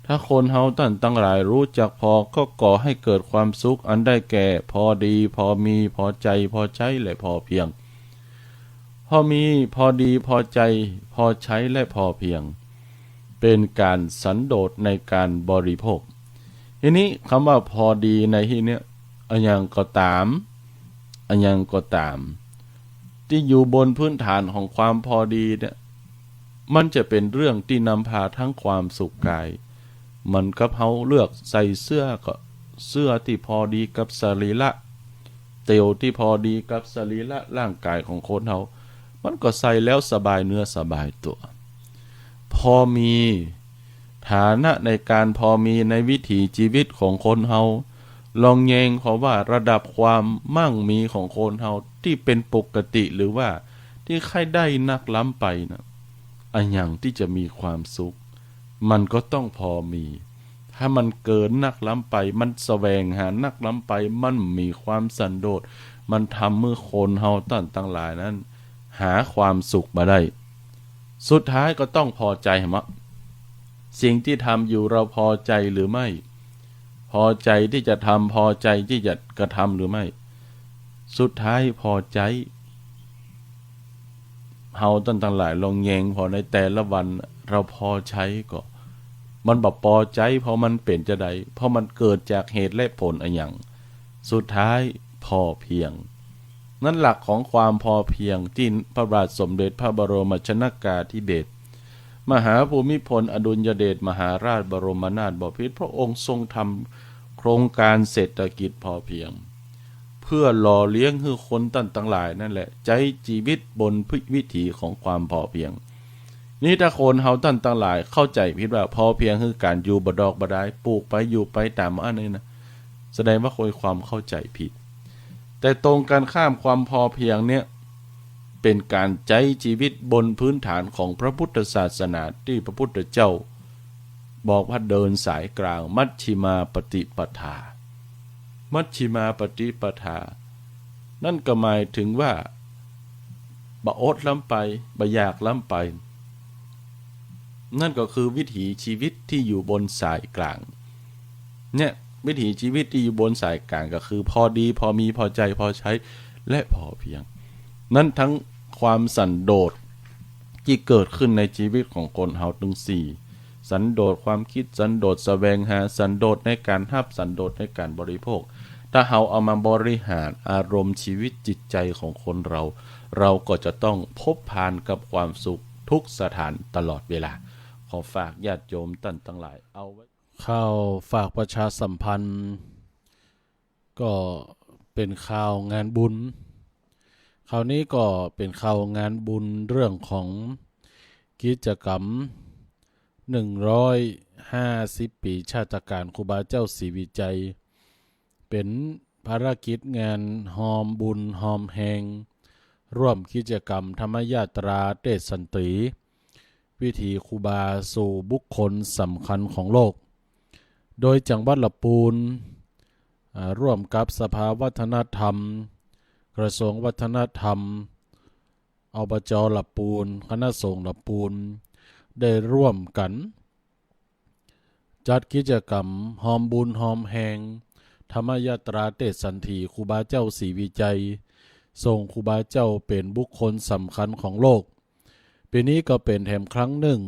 ถ้าคนเฮาต้านตังหลายฮู้จักพอ ก็ก่อหื้อเกิดความสุข อันได้แก่ พอดี พอมี พอใจ๋ พอใจ๊ และพอเพียง พอมี พอดี พอใจ๋ พอใจ๊ และพอเพียง เป๋นก๋านสันโดษในก๋านบริโภค ทีนี้กำว่าพอดีในตี้เนี้ย อะหยังก็ต๋าม อะหยังก็ต๋าม ตี้อยู่บนพื้นฐานของความพอดีเนี่ย มันจะเป๋นเรื่องตี้นำพาตึงความสุขกาย เหมือนกับเฮาเลือกใส่เสื้อก็ เสื้อตี้พอดีกับสรีระ เตียวตี้พอดีกับสรีระร่างกายของคนเฮา มันก็ใส่แล้วสบายเนื้อสบายตั๋ว พอมี ถ ฐานะในก๋านพอมีในวิถีจีวิตของคนเฮา ลองแยงผ่อว่าระดับความมั่งมีของคนเฮาตี้เป๋นปกติ หรือว่าตี้ใค่ได้นักล้ำไปนะ อะหยังตี้จะมีความสุข มันก็ต้องพอมี ถ้ามันเกินนักล้ำไป มันแสวงหานักล้ำไป มันมีความสันโดษ มันทำหื้อคนเฮาต้านตังหลายนั้น หาความสุขบ่ได้ สุดท้ายก็ต้องพอใจ๋หมะ สิ่งตี้ทำอยู่เราพอใจ๋หรือไม่ พอใจ๋ตี้จะทำ พอใจ๋ตี้จะกระทำหรือไม่ สุดท้ายพอใจ๋ เฮาต้านตังหลายลองแยงผ่อในแต่ละวัน เราพอใจ๋ก่อ มันบ่ปอใจ๋ เพราะมันเป๋นจาใด เพราะมันเกิดจากเหตุและผลอะหยัง สุดท้ายพอเพียง นั้นหลักของความพอเพียงตี้พระบาทสมเด็จพระบรมชนกาธิเบศร มหาภูมิพลอดุลยเดชมหาราชบรมนาถบพิตร พระองค์ทรงทำโครงการเศรษฐกิจพอเพียง เพื่อหล่อเลี้ยงหื้อคนต้านตังหลายนั่นแหละ ใจ๊จีวิตบนวิถีของความพอเพียง นี่ถ้าคนเฮาต้านตังหลายเข้าใจ๋ผิดว่าพอเพียงคือก๋านอยู่บ่ดอกบ่ดาย ปลูกไปอยู่ไปต๋ามอันนี้นะ แสดงว่าคนความเข้าใจ๋ผิด แต่ตรงกันข้ามความพอเพียงเนี่ย เป๋นก๋านใจ๊จีวิตบนพื้นฐานของพระพุทธศาสนาตี้พระพุทธเจ้าบอกว่าเดินสายกลาง มัชฌิมาปฏิปทา มัชฌิมาปฏิปทา นั่นก็หมายถึงว่า บ่อดล้ำไป บ่อยากล้ำไป นั่นก็คือวิถีจีวิตตี้อยู่บนสายกลาง เนี่ย วิถีจีวิตตี้อยู่บนสายกลางก็คือพอดี พอมี พอใจ๋ พอใช้ และพอเพียง นั้นทั้งความสันโดษตี้เกิดขึ้นในจีวิตของคนเฮาตึงสี่ สันโดษความกึ๊ด สันโดษแสวงหา สันโดษในก๋านฮับ สันโดษในก๋านบริโภค ถ้าเฮาเอามาบริหารอารมณ์จีวิตจิตใจ๋ของคนเฮา เฮาก็จะต้องพบผ่านกับความสุขทุกสถานตลอดเวลา ขอฝากญาติโยมต้านตังหลายเอาไว้ ข่าวฝากประชาสัมพันธ์ ก็เป๋นข่าวงานบุญ คราวนี้ก็เป๋นข่าวงานบุญเรื่องของกิจกรรม หนึ่งร้อยห้าสิบปี๋ชาตกาลครูบาเจ้าศรีวิชัย เป๋นภารกิจงานฮอมบุญฮอมแฮง ร่วมกิจกรรมธรรมยาตราเตชสันติ วิถีครูบาสู่บุคคลสำคัญของโลก โดยจังหวัดละปูน อ่า ร่วมกับสภาวัฒนธรรม กระทรวงวัฒนธรรม อบจ ละปูน คณะสงฆ์ละปูน ได้ร่วมกั๋น จัดกิจกรรมฮอมบุญฮอมแฮง ธรรมยาตราเตชสันติครูบาเจ้าศรีวิชัย ทรงครูบาเจ้าเป๋นบุคคลสำคัญของโลก ปี๋นี้ก็เป๋นแถมครั้งนึ่ง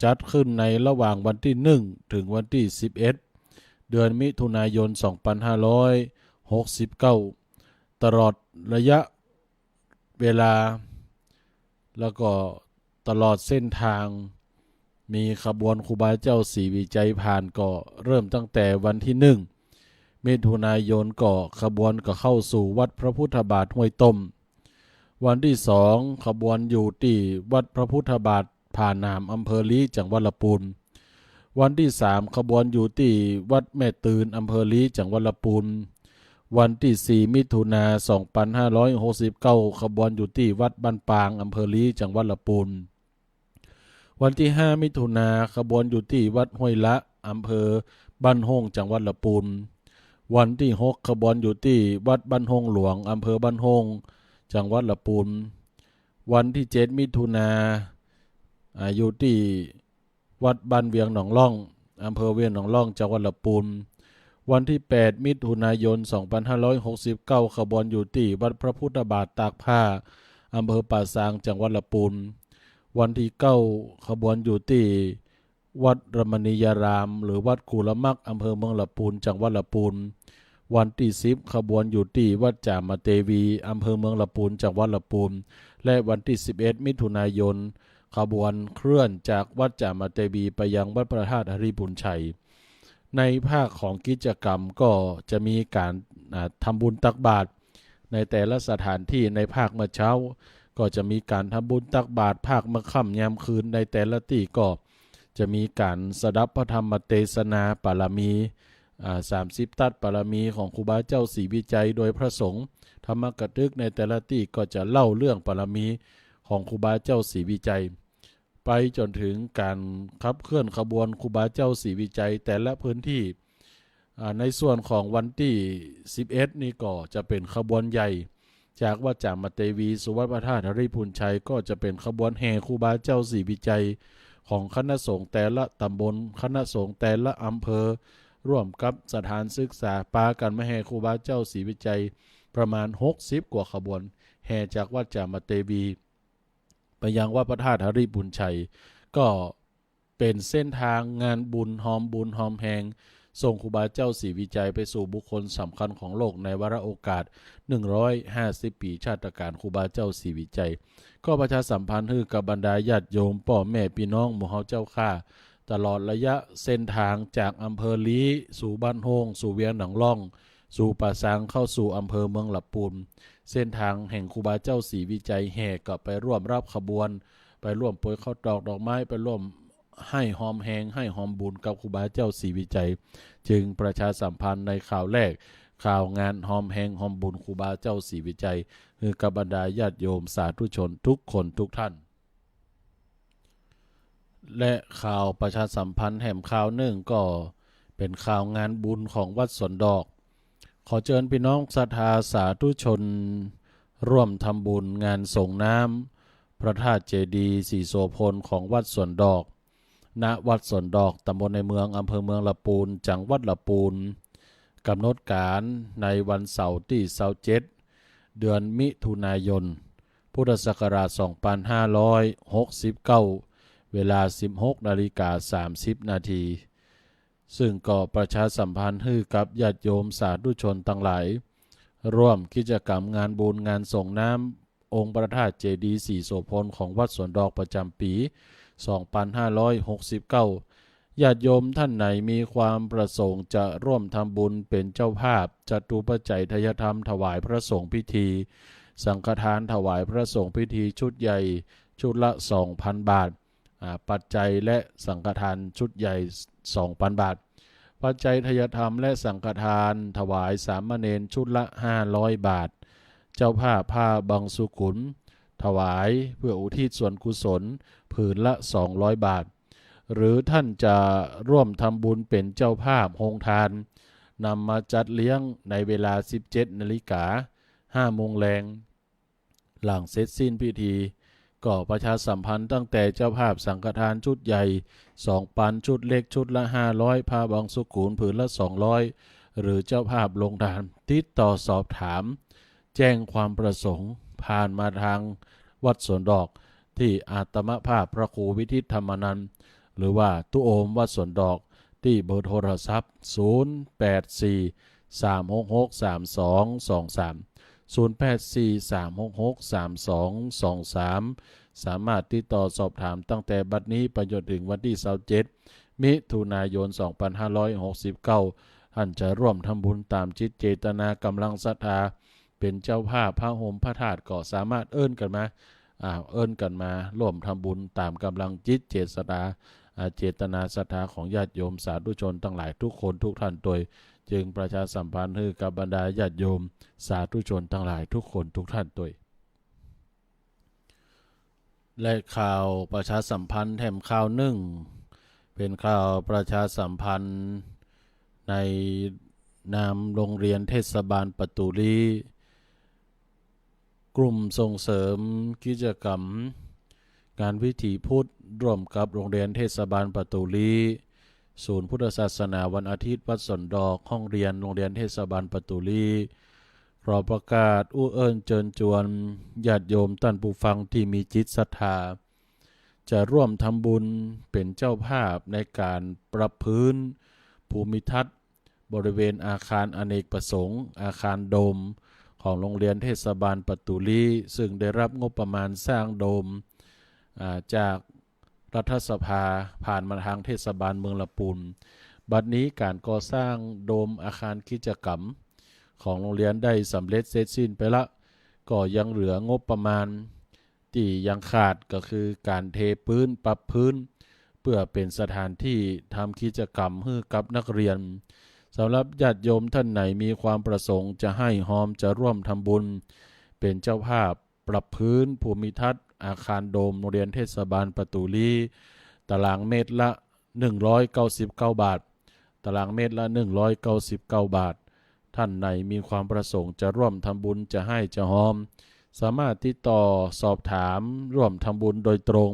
จัดขึ้นในระหว่างวันตี้หนึ่ง เถิงวันตี้สิบเอ็ด เดือนมิถุนายน สองปันห้าร้อยหกสิบเก้า ตลอดระยะ เวลา แล้วก็ตลอดเส้นทาง มีขบวนครูบาเจ้าศรีวิชัยผ่าน ก็เริ่มตั้งแต่วันตี้หนึ่ง มิถุนายน ก็ขบวนก็เข้าสู่วัดพระพุทธบาทห้วยต้ม วันตี้สอง ขบวนอยู่ตี้วัดพระพุทธบาทผาหนาม อำเภอลี้ จังหวัดละปูน วันตี้สาม ขบวนอยู่ตี้วัดแม่ตื่น อำเภอลี้ จังหวัดละปูน วันตี้สี่ มิถุนา สองปันห้าร้อยหกสิบเก้า ขบวนอยู่ตี้วัดบ้านปาง อำเภอลี้ จังหวัดละปูน วันตี้ห้า มิถุนา ขบวนอยู่ตี้วัดห้วยละ อำเภอบ้านโฮ่ง จังหวัดละปูน วันตี้หก ขบวนอยู่ตี้วัดบ้านโฮ่งหลวง อำเภอบ้านโฮ่ง จังหวัดละปูน วันตี้เจ็ด มิถุนา อ่า อยู่ตี้ วัดบ้านเวียงหนองล่อง อำเภอเวียงหนองล่อง จังหวัดละปูน วันตี้แปด มิถุนายน สองปันห้าร้อยหกสิบเก้า ขบวนอยู่ตี้วัดพระพุทธบาทตากผ้า อำเภอป่าซาง จังหวัดละปูน วันตี้เก้า ขบวนอยู่ตี้วัดรมณียาราม หรือวัดกู่ละมัก อำเภอเมืองละปูน จังหวัดละปูน วันตี้สิบ ขบวนอยู่ตี้วัดจามเตวี อำเภอเมืองละปูน จังหวัดละปูน และวันตี้สิบเอ็ด มิถุนายน ขบวนเคลื่อนจากวัดจามเตวีไปยังวัดพระธาตุหริภุญชัย ในภาคของกิจกรรมก็จะมีก๋าน อ่า ทำบุญตักบาตรในแต่ละสถานตี้ ในภาคเมื่อเช้า ก็จะมีก๋านทำบุญตักบาตร ภาคเมื่อค่ำยามคืน ในแต่ละตี้ก็ จะมีก๋านสดับพระธรรมเตสนาปารมี อ่า สามสิบตั๊ดปารมีของครูบาเจ้าศรีวิชัยโดยพระสงฆ์ ธรรมกตึกในแต่ละตี้ก็จะเล่าเรื่องปารมีของครูบาเจ้าศรีวิชัย ไปจ๋นเถิงก๋านขับเคลื่อนขบวนครูบาเจ้าศรีวิชัยแต่ละพื้นตี้ อ่า ในส่วนของวันตี้สิบเอ็ดนี่ก็จะเป๋นขบวนใหญ่ จากวัดจามเตวีสู่วัดพระธาตุหริภุญชัย ก็จะเป๋นขบวนแห่ครูบาเจ้าศรีวิชัยของคณะสงฆ์แต่ละต๋ำบล คณะสงฆ์แต่ละอำเภอ ร่วมกับสถานศึกษา ปากั๋นมาแห่ครูบาเจ้าศรีวิชัยประมาณหกสิบกว่าขบวน แห่จากวัดจามเตวี ไปยังวัดพระธาตุหริภุญชัย ก็เป๋นเส้นตางงานบุญฮอมบุญฮอมแฮง ส่งครูบาเจ้าศรีวิชัยไปสู่บุคคลสำคัญของโลกในวาระโอกาสหนึ่งร้อยห้าสิบปี๋ชาตกาลครูบาเจ้าศรีวิชัย ก็ประชาสัมพันธ์หื้อกับบรรดาญาติโยมป้อแม่ปี้น้องหมู่เฮาเจ้าข้า ตลอดระยะเส้นตางจากอำเภอลี้ สู่บ้านโฮ่ง สู่เวียงหนองล่อง สู่ป่าซาง เข้าสู่อำเภอเมืองละปูน เส้นตางแห่งครูบาเจ้าศรีวิชัยแห่ก็ไปร่วมรับขบวน ไปร่วมโปรยข้าวตอกดอกไม้ ไปร่วม หื้อฮอมแฮง หื้อฮอมบุญกับครูบาเจ้าศรีวิชัย จึงประชาสัมพันธ์ในข่าวแรก ข่าวงานฮอมแฮงฮอมบุญครูบาเจ้าศรีวิชัย หื้อกับบรรดาญาติโยมสาธุชนทุกคนทุกท่าน และข่าวประชาสัมพันธ์แหมข่าวนึ่งก็เป๋นข่าวงานบุญของวัดสวนดอก ขอเจิญปี้น้องศรัทธาสาธุชน ร่วมทำบุญงานส่งน้ำพระธาตุเจดีย์ศรีโสภณของวัดสวนดอก ณ วัดสวนดอก ตำบลในเมือง อำเภอเมืองละปูน จังหวัดละปูน ก๋ำหนดก๋านในวันเสาร์ตี้ซาวเจ็ด เดือนมิถุนายน พุทธศักราชสองปันห้าร้อยหกสิบเก้า เวลาสิบหกนาฬิกาสามสิบนาที ซึ่งก็ประชาสัมพันธ์หื้อกับญาติโยมสาธุชนตังหลาย ร่วมกิจกรรมงานบุญงานส่งน้ำองค์พระธาตุเจดีย์ศรีโสภณของวัดสวนดอกประจ๋ำปี๋สองปันห้าร้อยหกสิบเก้า ญาติโยมท่านไหนมีความประสงค์จะร่วมทำบุญเป๋นเจ้าภาพจตุปัจจัยทายธรรมถวายพระสงฆ์พิธี สังฆทานถวายพระสงฆ์พิธีชุดใหญ่ชุดละสองปันบาท อ่า ปัจจัยและสังฆทานชุดใหญ่สองปันบาท ปัจจัยทายธรรมและสังฆทานถวายสามเณรชุดละห้าร้อยบาท เจ้าภาพผ้าบังสุกุลถวายเพื่ออุทิศส่วนกุศลผืนละสองร้อยบาท หรือท่านจะร่วมทำบุญเป๋นเจ้าภาพโฮงทาน นำมาจัดเลี้ยงในเวลาสิบเจ็ดนาฬิกา ห้าโมงแลง หลังเสร็จสิ้นพิธี ก็ประชาสัมพันธ์ตั้งแต่เจ้าภาพสังฆทานชุดใหญ่สองปัน ชุดเล็กชุดละห้าร้อย ผ้าบังสุกุลผืนละสองร้อย หรือเจ้าภาพโฮงทาน ติดต่อสอบถาม แจ้งความประสงค์ผ่านมาทางวัดสวนดอกตี้อาตมาภาพพระครูวิทิตธรรมานันท์ หรือว่าตุ๊โอมวัดสวนดอกตี้เบอร์โทรศัพท์ ศูนย์แปดสี่ สามหกหก สามสองสองสาม ศูนย์แปดสี่ สามหกหก สามสองสองสาม สามารถติดต่อสอบถามตั้งแต่บัดนี้ไปจ๋นเถิงวันตี้ซาวเจ็ด มิถุนายน สองปันห้าร้อยหกสิบเก้า ท่านจะร่วมทำบุญต๋ามจิตเจตนากำลังศรัทธา เป๋นเจ้าภาพผ้าห่มผ้าธาตุก็สามารถเอิ้นกั๋นมา อ่า เอิ้นกั๋นมาร่วมทำบุญต๋ามกำลังจิตเจตนา อ่า เจตนาศรัทธาของญาติโยมสาธุชนตังหลายทุกคนทุกท่านตวย จึงประชาสัมพันธ์หื้อกับบรรดาญาติโยมสาธุชนตังหลายทุกคนทุกท่านตวย และข่าวประชาสัมพันธ์แหมข่าวนึ่ง เป๋นข่าวประชาสัมพันธ์ในนามโฮงเฮียนเทศบาลปะตู๋ลี้ กลุ่มส่งเสริมกิจกรรมงานวิถีพุทธร่วมกับโฮงเฮียนเทศบาลปะตู๋ลี้ ศูนย์พุทธศาสนาวันอาทิตย์วัดสวนดอก ห้องเฮียนโฮงเฮียนเทศบาลปะตู๋ลี้ ขอประกาศอู้เอิ้นเจิญจวนญาติโยมต้านผู้ฟังตี้มีจิตศรัทธา จะร่วมทำบุญเป๋นเจ้าภาพในก๋านปรับพื้นภูมิทัศน์บริเวณอาคารอเนกประสงค์ อาคารโดมของโฮงเฮียนเทศบาลปะตู๋ลี้ ซึ่งได้รับงบประมาณสร้างโดม อ่า จากรัฐสภาผ่านมาทางเทศบาลเมืองละปูน บัดนี้ก๋านก่อสร้างโดมอาคารกิจกรรมของโฮงเฮียนได้สำเร็จเสร็จสิ้นไปละ ก็ยังเหลืองบประมาณตี้ยังขาด ก็คือก๋านเทพื้น ปรับพื้น ปื้อเป๋นสถานตี้ทำกิจกรรมหื้อกับนักเรียน สำหรับญาติโยมต้านไหนมีความประสงค์จะให้ฮอม จะร่วมทำบุญ เป๋นเจ้าภาพปรับพื้นภูมิทัศน์อาคารโดมโรงเรียนเทศบาลปะตู๋ลี ตารางเมตรละหนึ่งร้อยเก้าสิบเก้าบาท ตารางเมตรละหนึ่งร้อยเก้าสิบเก้าบาท ต้านไหนมีความประสงค์จะร่วมทำบุญ จะให้จะฮอม สามารถติดต่อสอบถามร่วมทำบุญโดยตรง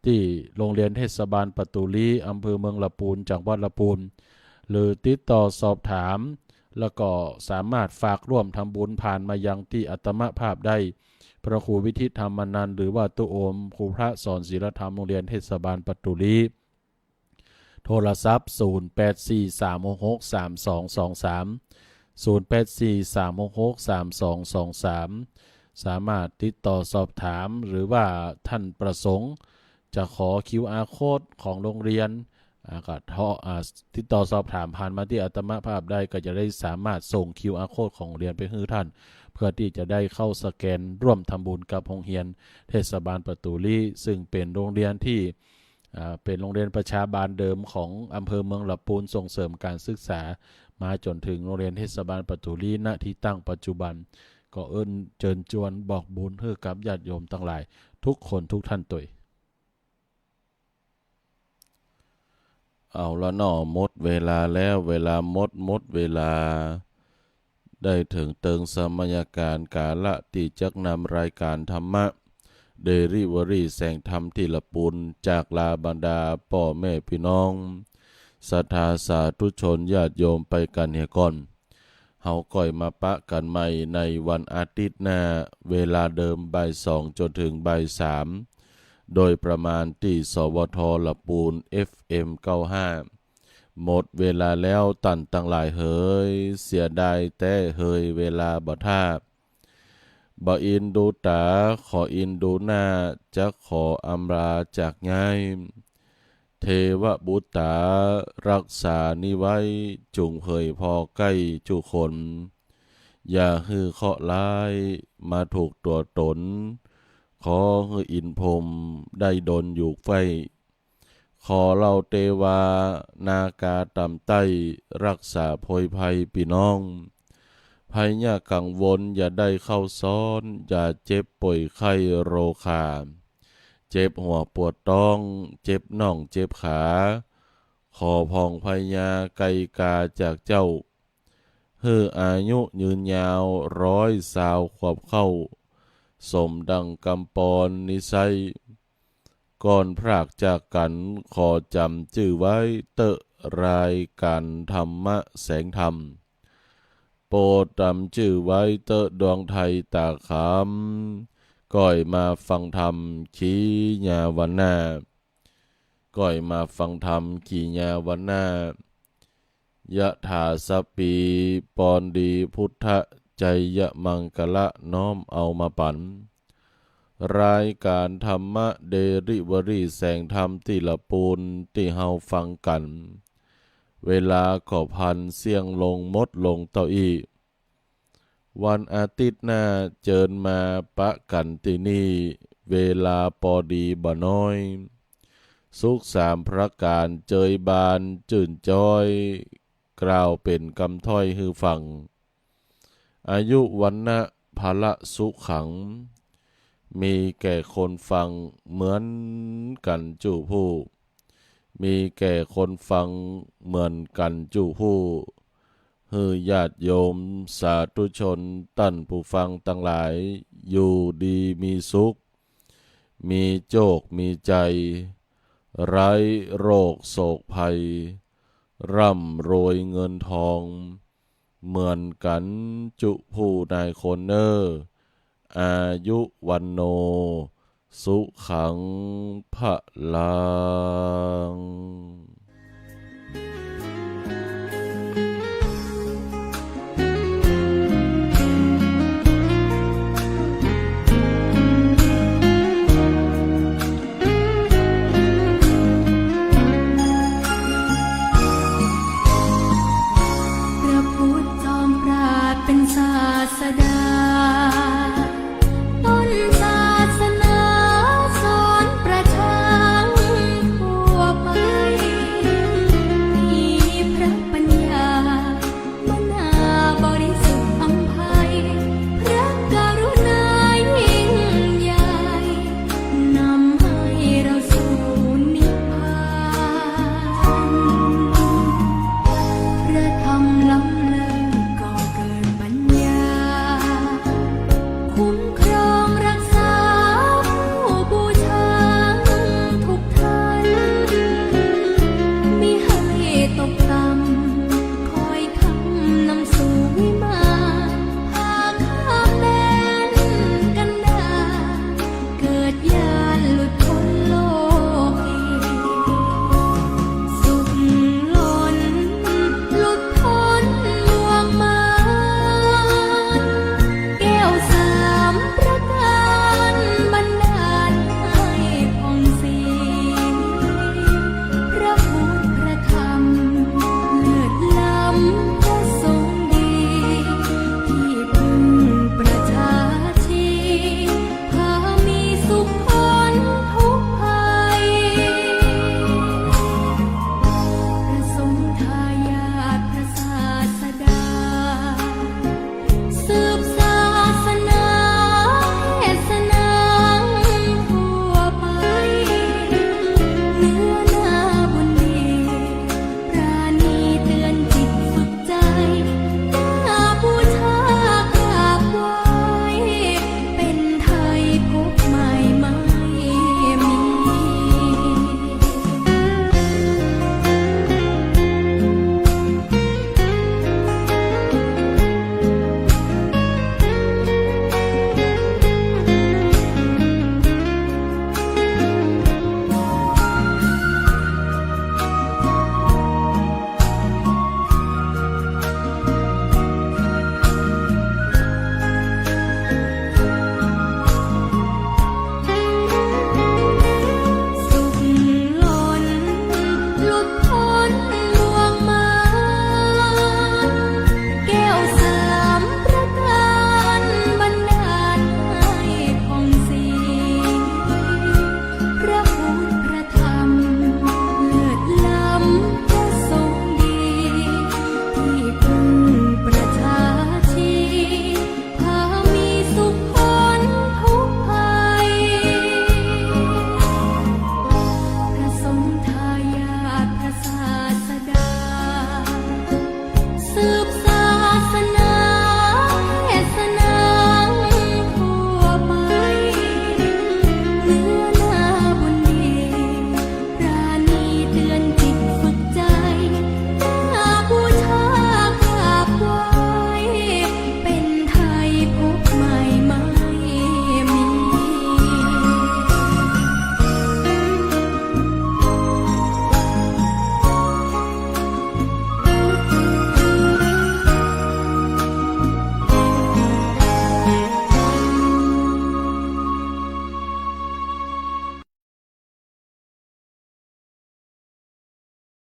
ตี้โรงเรียนเทศบาลปะตู๋ลี อำเภอเมืองละปูน จังหวัดละปูน หรือติดต่อสอบถาม แล้วก็สามารถฝากร่วมทำบุญผ่านมายังตี้อาตมาภาพได้ พระครูวิทิตธรรมานันท์ หรือว่าตุ๊โอม ครูพระสอนศีลธรรมโรงเรียนเทศบาลปะตู๋ลี โทรศัพท์ ศูนย์แปดสี่สามหกหกสามสองสองสาม ศูนย์แปดสี่สามหกหกสามสองสองสาม สามารถติดต่อสอบถาม หรือว่าต้านประสงค์จะขอ คิวอาร์ โค้ด ของโรงเรียน อ่า ก็โทร อ่า ติดต่อสอบถามผ่านมาตี้อาตมาภาพได้ ก็จะได้สามารถส่ง คิวอาร์ โค้ดของโรงเรียนไปหื้อต้าน เพื่อตี้จะได้เข้าสแกนร่วมทำบุญกับโฮงเฮียนเทศบาลปะตู๋ลี ซึ่งเป๋นโรงเรียนตี้ อ่า เป๋นโรงเรียนประชาบาลเดิมของอำเภอเมืองละปูน ส่งเสริมการศึกษามาจ๋นเถิงโรงเรียนเทศบาลปะตู๋ลี ณ ตี้ตั้งปัจจุบัน ก็เอิ้นเจิญจวนบอกบุญหื้อกับญาติโยมตังหลายกู้คนกู้ต้านตวย เอาละเนาะ หมดเวลาแล้ว เวลาหมด หมดเวลา ได้เถิงเติงสมัยก๋าลกาละตี้จักนำรายก๋านธรรมะ เดลิเวอรี่แสงธรรมตี้ละปูน จากลาบรรดาป้อแม่ปี้น้อง ศรัทธาสาธุชนญาติโยมไปกั๋นเหียก่อน เฮาก้อยมาปะกั๋นใหม่ในวันอาทิตย์หน้า เวลาเดิมบ่ายสองจ๋นเถิงบ่ายสาม โดยประมาณตี้ สวท ละปูน เอฟเอ็ม เก้าห้า หมดเวลาแล้วต้านตังหลายเหย เสียดายแต๊เหย เวลาบ่ถ้า บ่อินดูต๋า ขออินดูหน้า จักขออำลาจากย้าย เทวบุตต๋า รักษานี้ไว้ จุ่งเผยผ่อใก้จุคน อย่าหื้อเคราะห์ร้ายมาถูกตั๋วต๋น ขอหื้ออินพรหมได้ดลอยู่ใฟ้ ขอเหล่าเตวานาคาต่ำใต้ รักษาโผยภัยปี้น้อง ภัยยะกังวลอย่าได้เข้าซ้อน อย่าเจ็บป่วยไข้โรคา เจ็บหัวปวดต๊อง เจ็บน่องเจ็บขา ขอผ่องภัยยาไกลกาจากเจ้า หื้ออายุยืนยาวร้อยซาวขวบเข้า สมดังกำปอนนิสัย ก่อนพรากจากกั๋นขอจ๋ำจื้อไว้เต๊อะ รายก๋านธรรมะแสงธรรม โปรดจ๋ำจื้อไว้เต๊อะ ดวงไทยต๋าคำ ก้อยมาฟังธรรมขีญาวันหน้า ก้อยมาฟังธรรมขีญาวันหน้า ยะถาสัพพีปอนดีพุทธะ ชัยยะมังคละน้อมเอามาปั๋น รายก๋านธรรมะเดลิเวอรี่แสงธรรมตี้ละปูนตี้เฮาฟังกั๋น เวลาก็พลันเสี้ยงลงหมดลงเต้าอี้ วันอาทิตย์หน้าเจิญมาปะกั๋นตี้นี่ เวลาปอดีบ่น้อย สุขสามประก๋านเจยบานจื้นจ๊อย กล่าวเป๋นกำถ้อยหื้อฟัง อายุ วรรณะ พละ สุขัง มีแก่คนฟังเหมือนกั๋นจุผู้ มีแก่คนฟังเหมือนกั๋นจุผู้ หื้อญาติโยมสาธุชนต้านผู้ฟังตังหลาย อยู่ดีมีสุข มีโจคมีชัย ไร้โรคโศกภัย ร่ำรวยเงินทอง เหมือนกั๋นจุผู้นายคนเน่อ อายุ วัณโณ สุขัง พลัง พระพุทธจอมปราชญ์เป๋นศาสดา